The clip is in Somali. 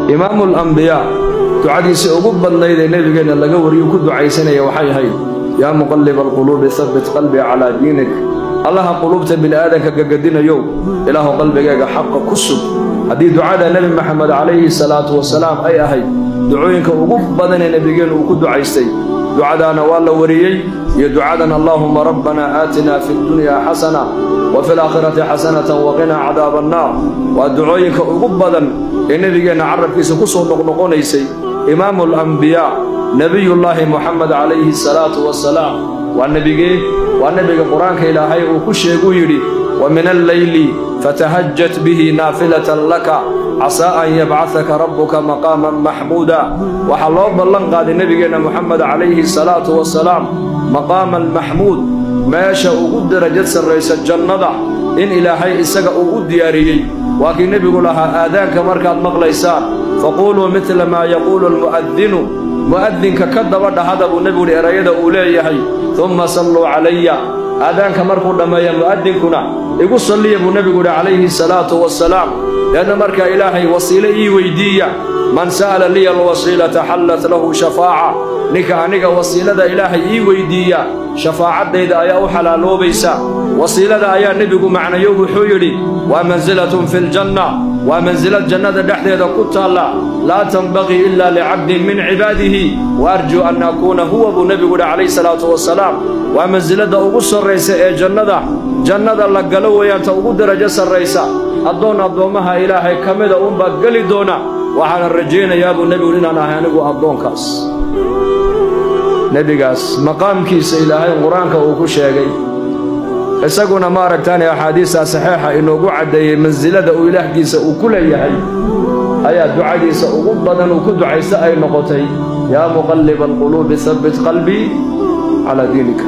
Imaamu alambiyaa ducadiisa ugu badnayd ee nebigeenna laga wariyu ku ducaysanaya waxay ahayd: "Yaa muqalliba alquluubi, habbit qalbii calaa diinik." Allaha quluubta bini'aadanka gagadinayow, Ilaahu qalbigayga xaqa ku sug. Haddii ducada Nebi Maxamed calayhi salaatu wasalaam ay ahayd ducooyinka ugu badan ee nebigeennu uu ku ducaystay, ducadaana waa la wariyey iyo ducadan "Allaahuma rabbanaa aatinaa fi ddunyaa xasana wa fi alaakhirati xasanatan waqinaa cadaaba annaar", waa ducooyinka ugu badan ee nebigeenna carabkiisa ku soo noqnoqonaysay. Imaamu alambiyaa, Nebiyullaahi Moxamed calayhi salaatu wasalaam, waa nebigee? Waa nebiga Qur-aanka Ilaahay uu ku sheeguu yidhi: "Wa min alleyli fatahajat bihi naafilatan laka casaa an yabcahaka rabbuka maqaaman maxmuuda." Waxaa loo ballan qaaday nebigeenna Moxamed calayhi salaatu wasalaam maqaama almaxmuud, meesha ugu darajad sarraysa jannada in Ilaahay isaga uu u diyaariyey. Waa kii nebigu lahaa: "Aadaanka markaad maqlaysaan, faquuluu midla maa yaquulu almu'adinu", mu'adinka ka daba dhahada buu nebigu yidhi erayada uu leeyahay. "Humma salluu calaya", aadaanka markuu dhammeeya mu'adinkuna igu salliya buu nebigu yidhi calayhi salaatu wasalaam. Leanna markaa Ilaahay wasiilo ii weyddiiya. "Man sa'ala liya alwasiilata xallat lahu shafaaca", ninka aniga wasiilada Ilaahay ii weyddiiya, shafaacaddayda ayaa u xalaaloobaysa. Wasiilada ayaa nebigu macnayo, wuxuu yidhi: "Waa mansilatun fi ljanna", waa mansilad jannada dhexdeeda ku taalla. "Laa tanbaqii ilaa licabdin min cibaadihi, wa arjuu an akuuna huwa", buu nebigu yidhi calayhi salaatu wasalaam. Waa mansiladda ugu sarraysa ee jannada, jannada la galo weeyaan, ta ugu darajo sarraysa. Addoon addoommaha Ilaahay ka mida uunbaa geli doona. "Waxaana rajaynayaa", buu nebigu, "inaan ahay anigu addoonkaas." Nebigaas maqaamkiisa Ilaahay Qur-aanka uu ku sheegay, isaguna ma aragtaane axaadiistaa saxiixa inoogu caddeeyey mansilada uu Ilaahgiisa uu ku leeyahay, ayaa ducadiisa ugu badan uu ku ducaysta ay noqotay: "Yaa muqalliba alquluubi, habbit qalbii calaa diinika."